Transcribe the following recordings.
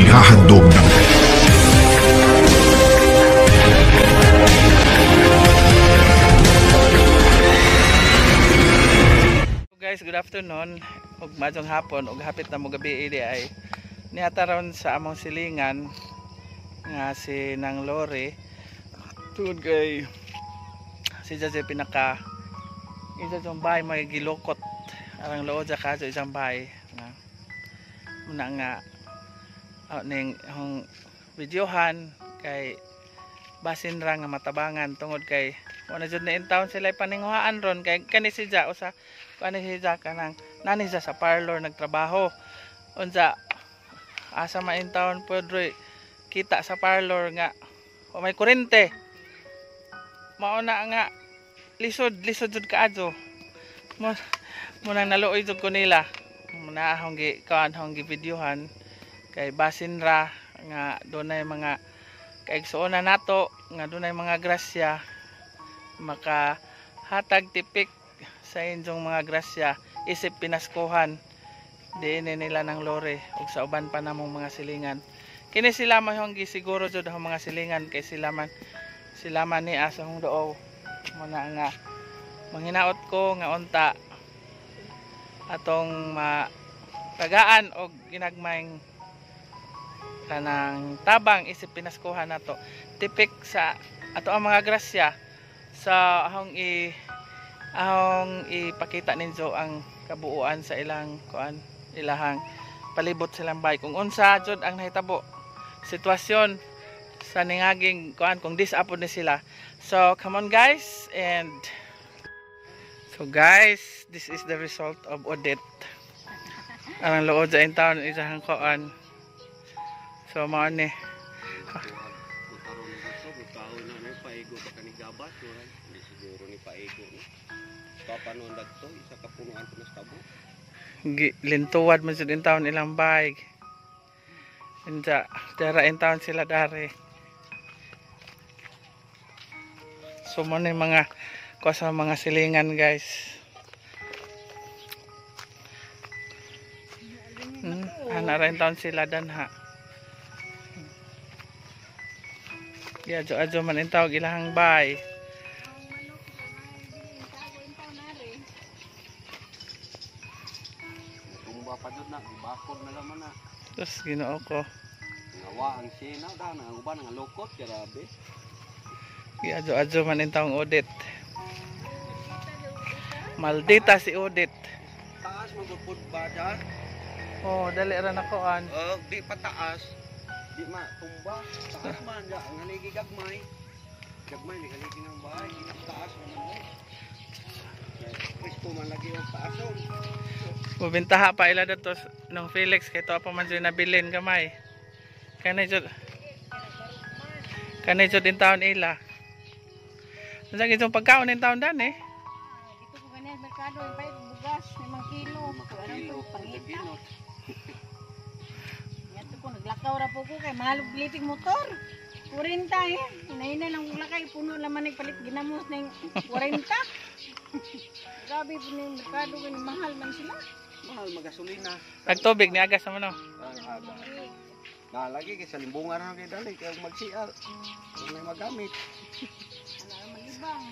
Naghahandog ng Guys, good afternoon ug maayong hapon ug hapit na mo gabi di ay niata ron sa among silingan nga si Nang Lori tungod kay si Jaje pinaka isa sa bahay may gilukot arang lood sa kaso isang bahay nga muna nga ning hong videohan kay basin ra nga matabangan tungod kay wala jud na in town sila paninguhaan ron kay kani si Ja usa kani si Ja kanang nani siya sa parlor nagtrabaho unsa asa ma in town pwede kita sa parlor nga o may kurente mao na nga lisod lisod jud kaadto mo munang naluoy jud ko nila muna akong gi kuan akong gi videohan kay basin ra nga dunay mga kaigsuonan nato nga dunay mga grasya makahatag tipik sa inyong mga grasya isip pinaskuhan diini nila ng lore ug sa uban pa namong mga silingan kini sila man hong gisiguro jud ang mga silingan kay sila man ni asa hong doow muna nga manghinaot ko nga unta atong matagaan og ginagmayng kanang tabang isip pinaskuhan nato tipik sa ato ang mga grasya sa ahong ipakita ninyo ang kabuuan sa ilang kuan ilahang palibot silang bahay kung unsa jud ang nahitabo sitwasyon sa ningaging kuan kung disapod ni sila. So come on guys, and so guys, this is the result of audit ang lood sa intaon isang kuan. So mao ni lintuwad man jud in town ilang bike. Inja dara in town sila dari. So mo ni mga kuha sa mga silingan guys. Ana ra in town sila danha. Giadyo-adyo man in tawag ilahang bay. Tumba pa jud na, bakod na laman na. Terus Ginoo ko. Ngawa ang sina da ang uban nga lokot grabe. Giadyo-adyo man in tawag audit. Maldita si audit. Taas magupod ba da? Oh, dali ra na koan. Oh, di pa taas. Di ma tumba, taas man ja ang haligi gagmay. Gagmay ni haligi ng bahay, taas man. Kristo man lagi ang taason. Mubintaha pa ila dato nung Felix kay to pa man jud nabilin gamay. Kanay jud in town ila. Unsa gitong pagkaon in town dan eh? Dito ko ganyan merkado yung pay bugas 5 kilo, kilo pangita. Yato ko naglakaw ra po ko kay mahal og biliting motor. 40 eh. Hinahina lang kong lakay puno laman nagpalit ginamos ning 40. Grabe po ni merkado kay mahal man sila. Mahal magasolina. Nagtubig ni agas naman no. Na lagi kay sa limbungan ra kay dali kay mag-CR. Kung may magamit. Ana malibang.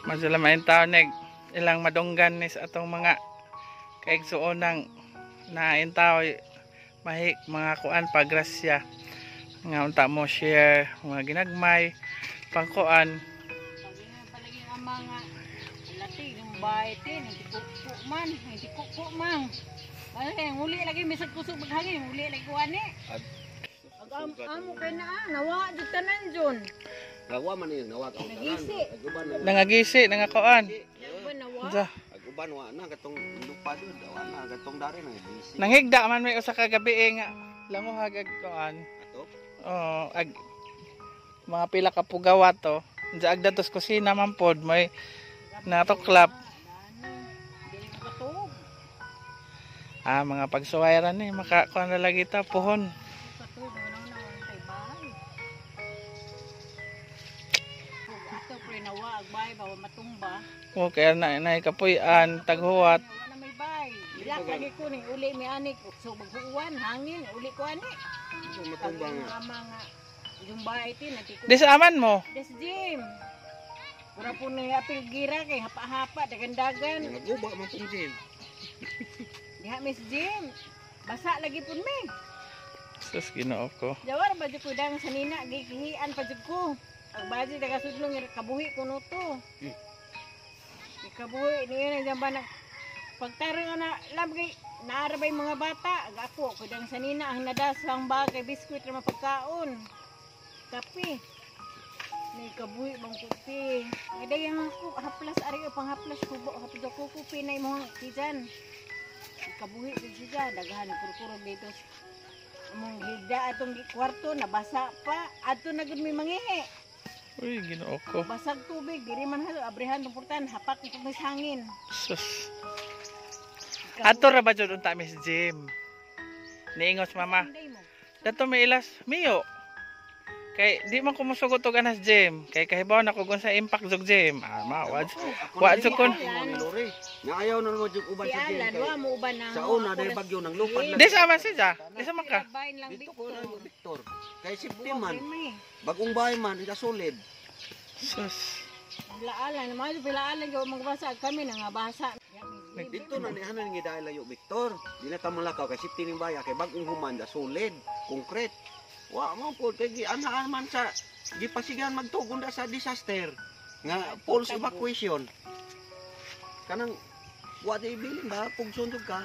Masala man taon nag ilang madunggan ni sa atong mga kaigsuonang na intaw mahik mga kuan pagrasya nga unta mo share mga ginagmay pangkuan. Palagi ang mga lati yung bahay tin hindi kuko man, hindi kuko man. Ay, uli lagi misag kusog maghangin, uli lagi kuan ni. Ag amo kay naa, nawa jud tanan jud. Nawa man yun, nawa ka tanan. Nangagisi, nangakuan. Nawa. Ag uban wa na katong lupa jud, wa na katong dari nangagisi. Nanghigda man may usa ka gabi nga languhag ag kuan. Ato? Oh, ag mga pila ka pugawa to. Unsa ag datos kusina man pod may natuklap. Ah, mga pagsuwayran ni makakuan na lagi ta pohon. O kaya na kapuy-an taghuwat. Hilak lagi ko ni uli mi ani so maghuwan hangin uli ko ani. Matumba nga. Ama nga yung bahay ti nagtiko. Di sa aman mo. Des gym. Mura po na apil gira kay hapa-hapa dagan-dagan. Naguba man pong gym. Diha Miss Jim. Basa lagi pud mi. Sus, Ginoo ko. Jawar ba jud ko dang sa nina gikihian pa jud ko. Ang baji taga sudlong kabuhi ko no to. Kabuhi niya na dyan ba na pagtarong na lam kay naarabay mga bata ag ako ko dang sa nina ang nadasang bagay biskwit ra mapagkaon. Kape. May kabuhi bang kupi. Ay dayang ako haplas ari pang haplas kubo haplas ko kupi na imong kijan. Kabuhi jud siya daghan kurkurog dito. Among higda atong kwarto nabasa pa adto na gud may mangihi. Uy, Ginoo ko. Basag tubig diri man halo abrihan tong portan hapak ko may hangin. Sus. Ato ra ba jud unta Miss Jim? Niingos mama. Inday mo. Dato may ilas miyo. Kay di man ko mosugot og anas Jim. Kay kahibaw na ko kung sa impact jog Jim. Ah, ma, wa wa jud kon. Naayaw na naman yung uban Si sa gym. Alan Kay wa mo uban na. sa una dahil bagyo nang lupad lang. Di sa aman siya. Di sa man ka. Lang Dito ko na yung Victor. Kay safety Buwag man, rin may. bagong bahay man, ika solid. Sus. Laalan, mga pilaalan ko magbasa kami na nga basa. Dito na ni hanan nga dahil layo Victor. Di na ta malakaw kay safety ning baya kay bagong human da solid, concrete. Wa mo po kay gi anaan man sa gipasigan magtugon da sa disaster nga false evacuation. Kanang wa di ibilin ba pugson jud ka.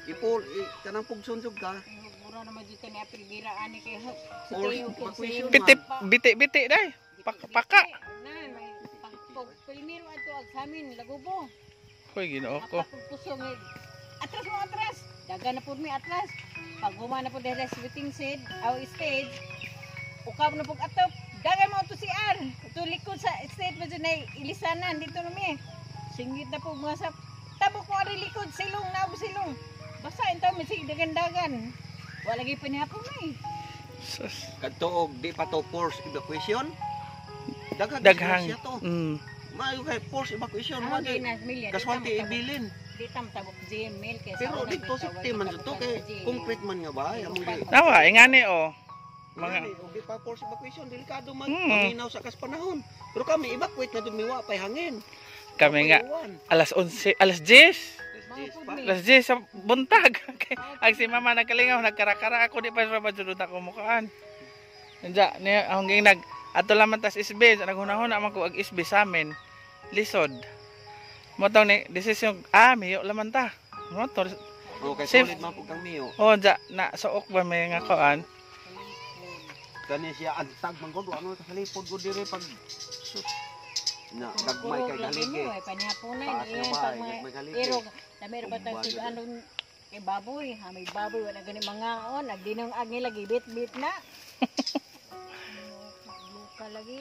Ipol i, kanang pugson jud ka. Mura naman dito ni April Gira ani kay Hop. Force evacuation Biti man. biti biti dai. Paka. Na may pag primero adto ag samin lagubo. Uy, Ginoo ko. Apak puso nga atras mo atras. Daga na pud mi atras. Pag huma na pud dere sa waiting shed aw stage. Ukab na pug atop. Daga mo to CR. Ito likod sa stage ba dyan ay ilisanan dito na mi. Singit na po mga sa tabok mo ari likod silong na og silong. Basta intaw mi sige dagan-dagan. Wala lagi panihapon mi. Sus. Kadto og di pa to force evacuation. Daghang Daghang. disgrasya to. Maayo kay force evacuation Ano man di kay na milya. kaswante ibilin. Di tam tabok gym mil kay sa Pero una dito bitaw, safety wala man jud to tabukan kay sa gym. concrete man nga bahay among di. Nawa, ingani oh. Mga Mga di pa force evacuation delikado man paminaw sa kas panahon. Pero kami evacuate na dumiwa pay hangin. Kami nga alas 11, alas 10. Mga pud mi. Alas 10 sa buntag. Ang si mama nagkalingaw, nagkarakara ako di pa ra ba jud ako mukaan. Nja, ni akong ging nag ato laman tas SB, naghunahuna man ko ag SB sa amin. Lisod. Mo tong ni desisyon, ah, miyo laman ta. Mo to. Okay, Safe. solid man pud kang miyo. Oh, ja, na suok ba may nga koan? Kani siya antag man gud ano sa lipod gud dire pag na gagmay kay Kurog lagi galigi. mo, eh, panihaponan, Taas eh, nga pag bahay, mga gagmay galigi. irog, dami ra ba tag Tumba jud. anong kay baboy, ha, may baboy wala gani mangaon, agdinong ag nila gibit-bit na. Luka lagi.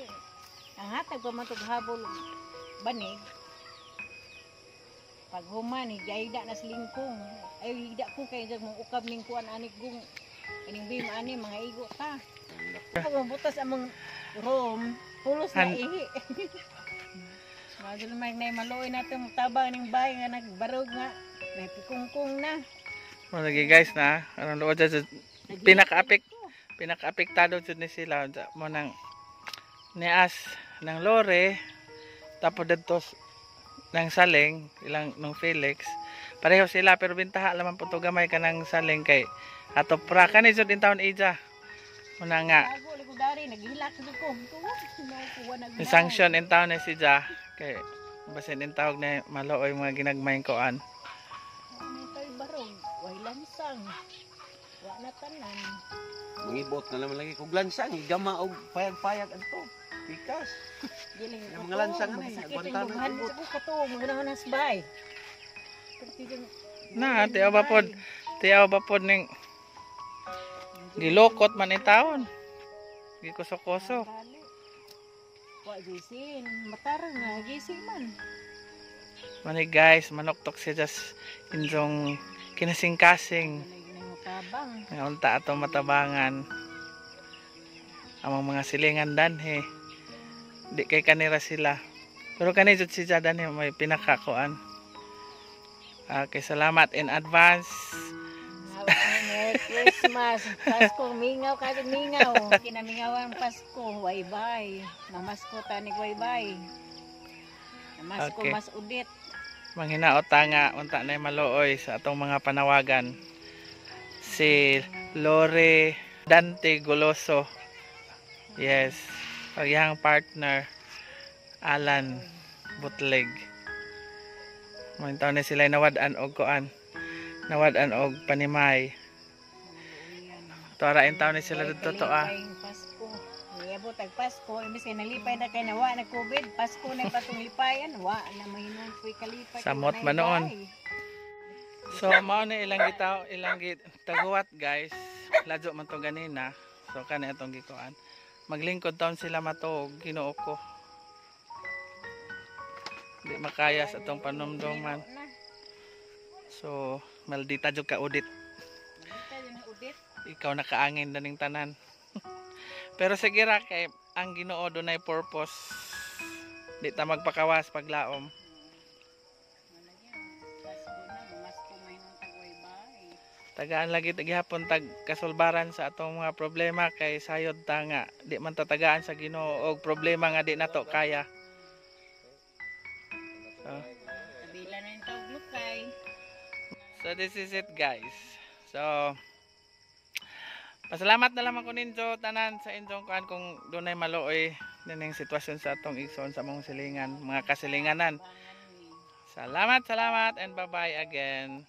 Ang hatag pa man tog habol banig. Pag human, higayda na sa lingkong. Ay, higda ko kay jag mong ukab ning kuan anik gung. Ining bim ani mga igo ta. Pag mabutas among room, pulos na ihi. Madul may nay maluoy natin tabang ning bahay nga nagbarog nga. May pikungkong na. Mo lagi guys na, anong luod sa pinaka-apektado jud ni sila mo nang nias ng lore tapos dadto ng saling ilang nung Felix pareho sila pero bintaha laman po to gamay ka ng saling kay ato pra kani jud in town Asia muna nga Tago lagi dari naghilak jud ko. Tuwa, yung sanction in town ni si Ja kay basin in tawag na maluoy mga ginagmayng koan. Ano tayo barog? Way lansang. Wa na tanan. Mangibot na naman lagi kog lansang gama og payag-payag adto. Pikas. Giling Yung mga lansang ano eh, Sakit agwanta ang ng bughan ibot. sa ko kato, mga nasbay. Na, tiyaw ba pod? Tiyaw ba pod ning gilokot man in taon, gikuso-kuso. Wa gisin, matarang nga gisin man. Mani guys, manuktok siya just injong kinasing-kasing. Walay na tabang. Nga unta atong matabangan. Among mga silingan danhe. Di kay kanira sila. Pero kani jud si danhe may pinakakuan. Okay, salamat in advance. Merry Christmas. Pasko, mingaw ka mingaw. Kinamingawan Pasko, way bye. Mamasko tani way bye. Namasko mas udit. Manghinaot ta nga unta na maluoy sa atong mga panawagan. Si Lore Dante Goloso. Yes. Ang iyang partner Alan Butleg. Mga taon na sila nawad-an og kuan. Nawad-an og panimay. Tuara in taon ni sila dito to ah. Pasko. Niabot ang Pasko, imbes kay nalipay na kay nawa na COVID, Pasko na patong lipayan, wa na mahinon po'y kalipay. Samot man noon. So mao na ilang gitaw, ilang taguwat, guys. Ladyo man to ganina. So kani atong gikuan. Maglingkod taon sila matuog, Ginoo ko. Di makaya sa atong panumdum man. So maldita jud ka, Udit. Ikaw nakaangin na ning tanan. Pero sige ra kay ang Ginoo dunay purpose. Di ta magpakawas paglaom. Tagaan lagi gihapon tag kasulbaran sa atong mga problema kay sayod ta nga di man tatagaan sa Ginoo og problema nga di nato kaya. So, Kabila na yung tawag lukay. So this is it, guys. So pasalamat na lamang ko ninyo tanan sa inyong kuan kung dunay maluoy nining sitwasyon sa atong igsoon sa among silingan, mga kasilinganan. Salamat, salamat and bye-bye again.